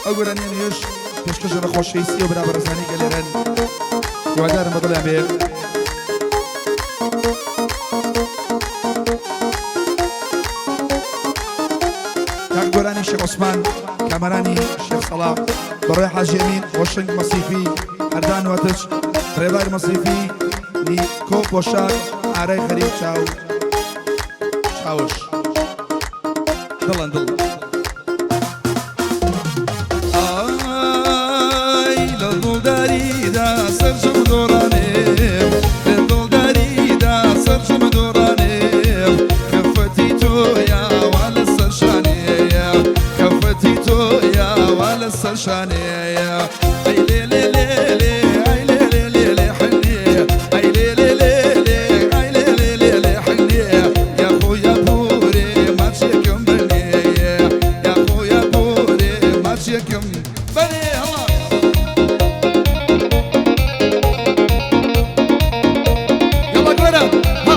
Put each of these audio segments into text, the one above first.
ئەو گۆرانیە نوێش پێشکەشە بە خۆشەویستی و برا بەڕێزانی کە لێرەن، هیوادارم بە دڵیان بێ. کاک گۆرانی شێخ عوسمان، کامەرانی شێخ سەڵا، بەڕێ حاجی ئەمین، هۆشەنگ مەسیفی، هەردان وەتچ، ڕێبار مەسیفی، نیکۆ پۆشاک، ئارای خەریب چاو چاوش. دڵن دڵ. ئای لە دڵداریدا سەرجەم دۆڕانێم، لە دڵداریدا سەرجەم دۆڕانێم، خەفەتی تۆیا وا لەسەر شانێیە، خەفەتی تۆیا وا لەسەر شانێیە. ئەی لێ لێ لێ لێ، ئەی لێ لێ لێ لێ حنێ، ئەی لێ لێ لێ لێ، ئەی لێ لێ لێ لێ حنێ، یاخۆ یا پورێ ماچێکم بنێ، یاخۆ یا پورێ ماچێکم بنێ. هەڵا یاڵا گۆرە ها.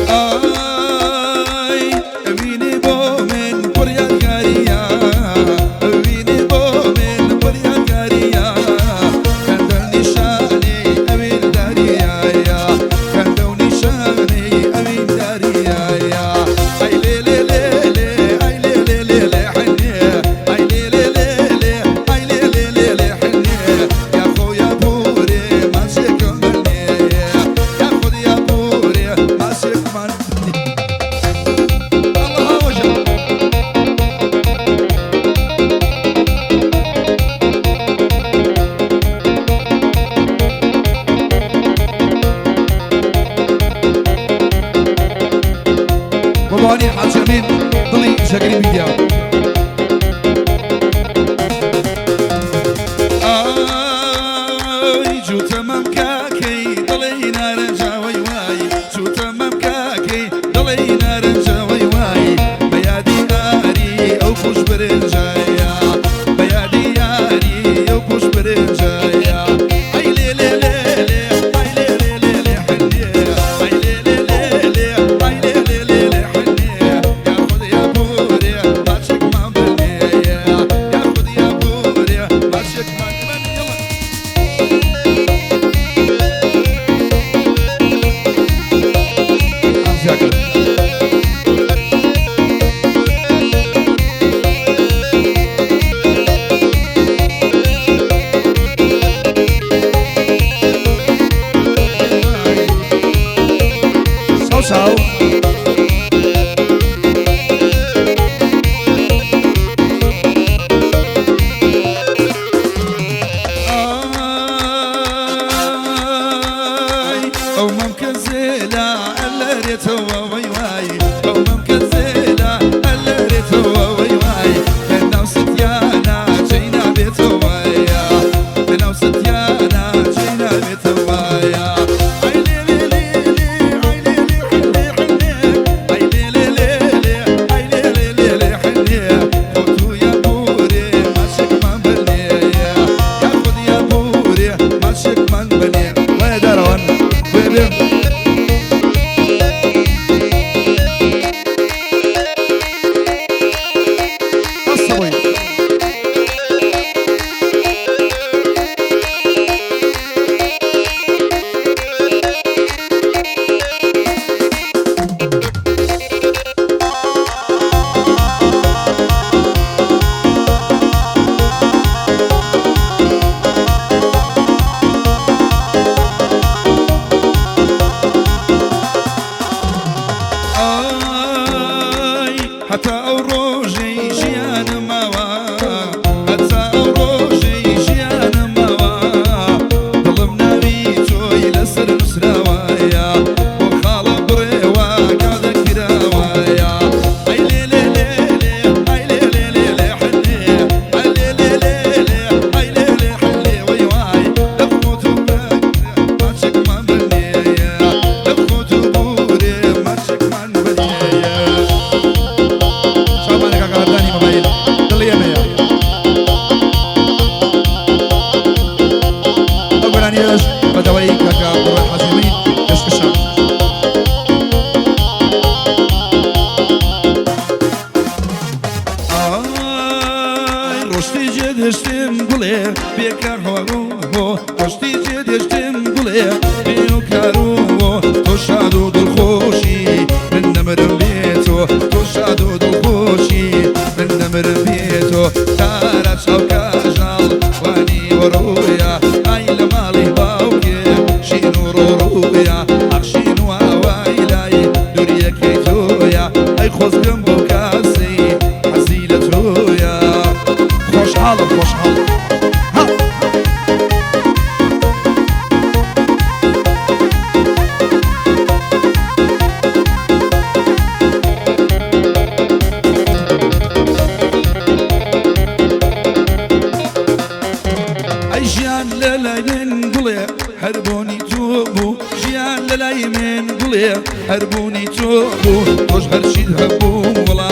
ئای ئەوینی بۆ من پڕ یادگاریە، ئەوینی بۆ من پڕ یادگاریە، خەندە و نیشانەی ئەوینداریە، خەندە و نیشانەی ئەوینداریە. ئەی لێ لێ لێ لێ، ئەی لێ لێ لێ لێ حنێ، ئەی لێ لێ لێ لێ، ئەی لێ لێ لێ لێ حنێ، یاخۆ یا پورێ ماچێکم بنێ، یاخود یا پورێ ماچێکمان بنێ. الله هاوەژە. بۆ باوانی حاجی ئەمین دڵی جێگری میدیا. ئای جووتە مەمکاکەی دڵی نارنجاوەی وای، جووتە مەمکاکەی دڵی نارنجاوەی وای، بە یادی ئاری ئەو پوش برنجایە، بە یادی یاری ئەو پوش برنجایە. ئەی لێ لێ لێ لێ، ئەی لێ لێ لێ لێ حنێ، ئەی لێ لێ لێ لێ، ئەی لێ لێ لێ لێ حنێ، یاخود یا پورێ ماچێکمان بنێ، یاخود یا پورێ ماچێکمان بنێ. یەڵا. ئەم زیاکە. چاو چاو. ئای ئەو مەمکە زێلا ئەلەرێتەوە وەی وای، ئەو مەمکە زێلا ئەلەرێتەوە وەی وای، لەناو ستیانە جێی نابێتەوە، لەناو ستیانە جێی نابێتەوە. ئەی لێ لێ لێ لێ، ئەی لێ لێ حلێ حلێ، ئەی لێ لێ لێ لێ، ئەی لێ لێ لێ لێ حلێ، خۆتو یا پورێ ماچێکمان بنێ، یاخود یا پورێ ماچێکمان بنێ. وایە دارەوان بێ بێ. هەر بوونی تۆ بوو تۆش هەرچیت هەبوو وڵا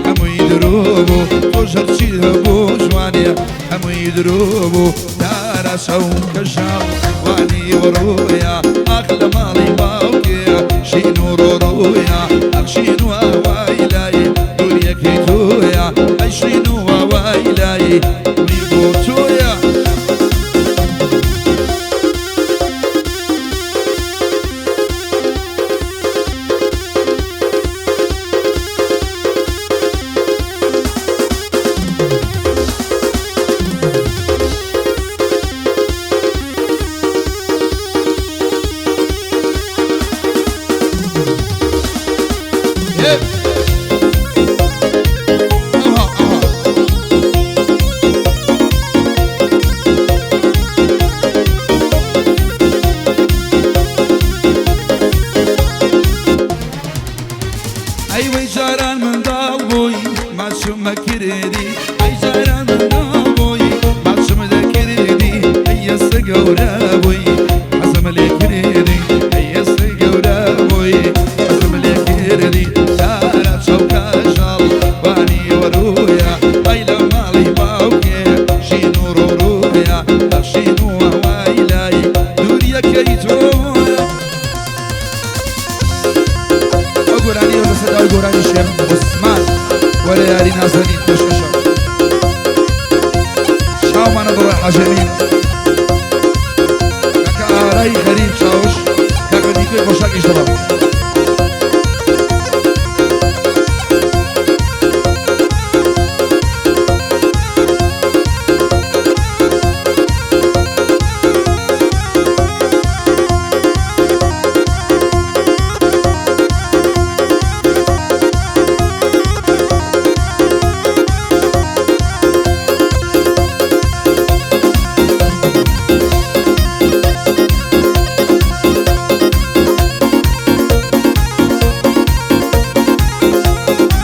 هەمووی درۆ بوو تۆش هەرچیت هەبوو جوانێ هەمووی درۆ بوو دارا چەو کەژاو وانی وەڕۆیە ئاخ لە ماڵی باوکێ شین و ڕۆڕۆیە ئاخ شین و ئاوای لای دووریەکەی تۆیە ئەی شین و ئاوای لای دووری بۆ تۆیە. ئەی وەی جاران منداڵ بووی ماچم مەکردی ئەی جاران منداڵ بووی ماچم دەکردی ئەی ئێستا گەورە بووی حەزم لێ کردی ئەی ئێستا گەورە بووی حەزم لێ کردی دارا چاو کاژاڵ وانی وەرویە ئەی لە ماڵی باوکێ ژین و ڕۆڕۆیە بەخشین و ئاوای لای دووریەکەی تۆیە. ئەو گۆرانیە لەسەر داوای گۆرانی شێخ عوسمان وەرە یاری نازەنین پێشکەشە چاومانە بڕە حەژەمین کاکە ئارای غەریب چاوش کاکە دیکۆی خۆشاکیش دەڵم.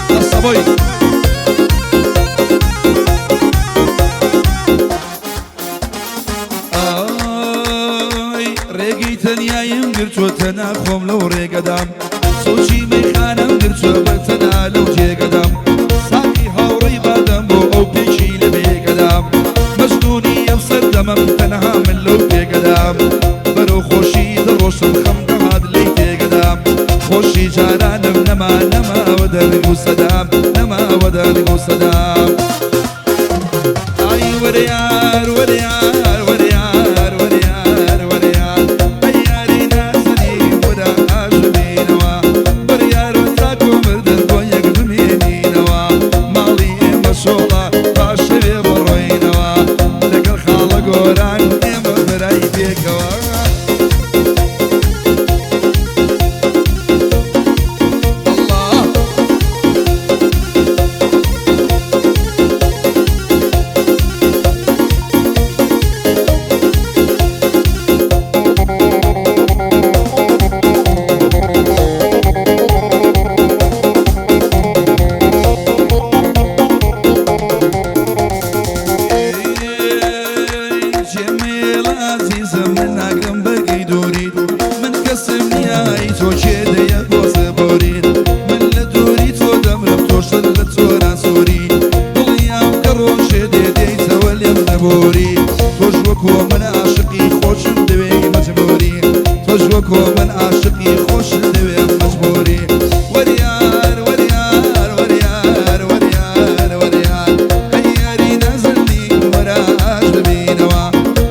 دەستە بۆی. ئای ڕێگەی تەنیایم گرتووە تەنها خۆم لەو ڕێگەدام سۆچی مەیخانەم گرتووە بە تەنها لەو جێگەدام ساقی هاوڕێی بادەم بۆ ئەو پێکی لە بێگەدام مەجنونی ئەم سەردەمەم تەنها من لەو پێگەدام بەرەو خۆشی دەڕۆشتم خەم دەهات لێی تێگەدام خۆشی جارانم نەما نەماوە دەنگ و سەدام نەماوە دەنگ و سەدام. ئای وەرە یار وەرە یار وەرە یار وەرە یار وەرە یار ئەی یاری نازەنین وەرە ئاش ببینەوە بڕیارە تاکۆ مردن بۆ یەک بمێنینەوە ماڵی ئێمە چۆڵە با شەوێ بڕۆینەوە لەگەڵ خاڵە گۆران ئێمە برای پێکەوە. ئەڵڵا. جێمێڵە ئازیزم من ناگرم بەرگەی دووریت من کەسم نییە ئەی تۆ کێ دەیە بۆ سەبۆریت من لە دووری تۆ دەمرم تۆش لە تۆران سووری دڵنیام کە ڕۆژێ دێ دێیتەوە لێم دەبۆری تۆش وەکۆ من عاشقی خۆشم دەوێی مەجبوری تۆش وەکۆ من عاشقی خۆشم دەوێ مەجبوری وەریار وەریار وەریار وەریار وەریار ئەی یاری نازەنین وەرە ئاش ببینەوە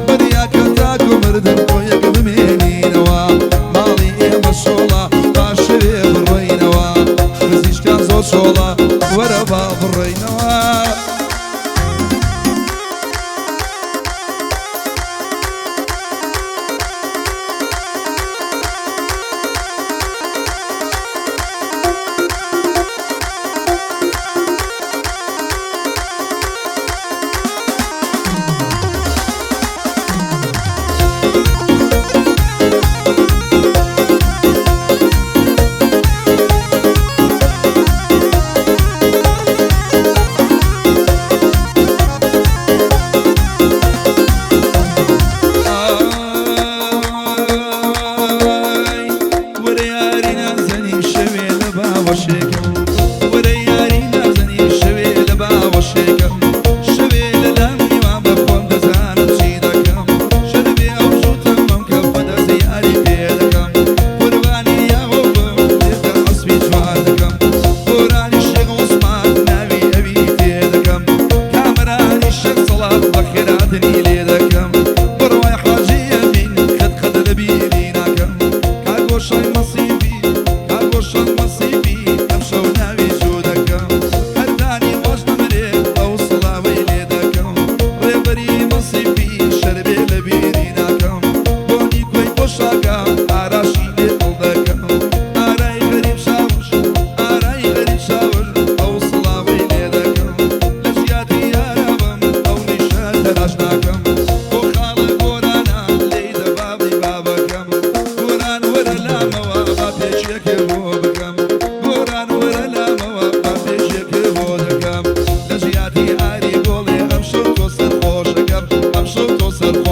بریاکە تاکو مردن بۆ یەک بمێنینەوە ماڵی ئێمە چۆڵە با شەوێ بڕۆینەوە پزیشکان زۆر چۆڵە وەرە با بڕۆینەوە. بۆ بکەم. گۆران وەرە لامەوە با پێشێکێ بۆ دەکەم. لە جیاتی ئاری گۆڵێ ئەمشەو تۆ سەرخۆشەکەم، ئەمشەو تۆ سەرخۆشەکەم.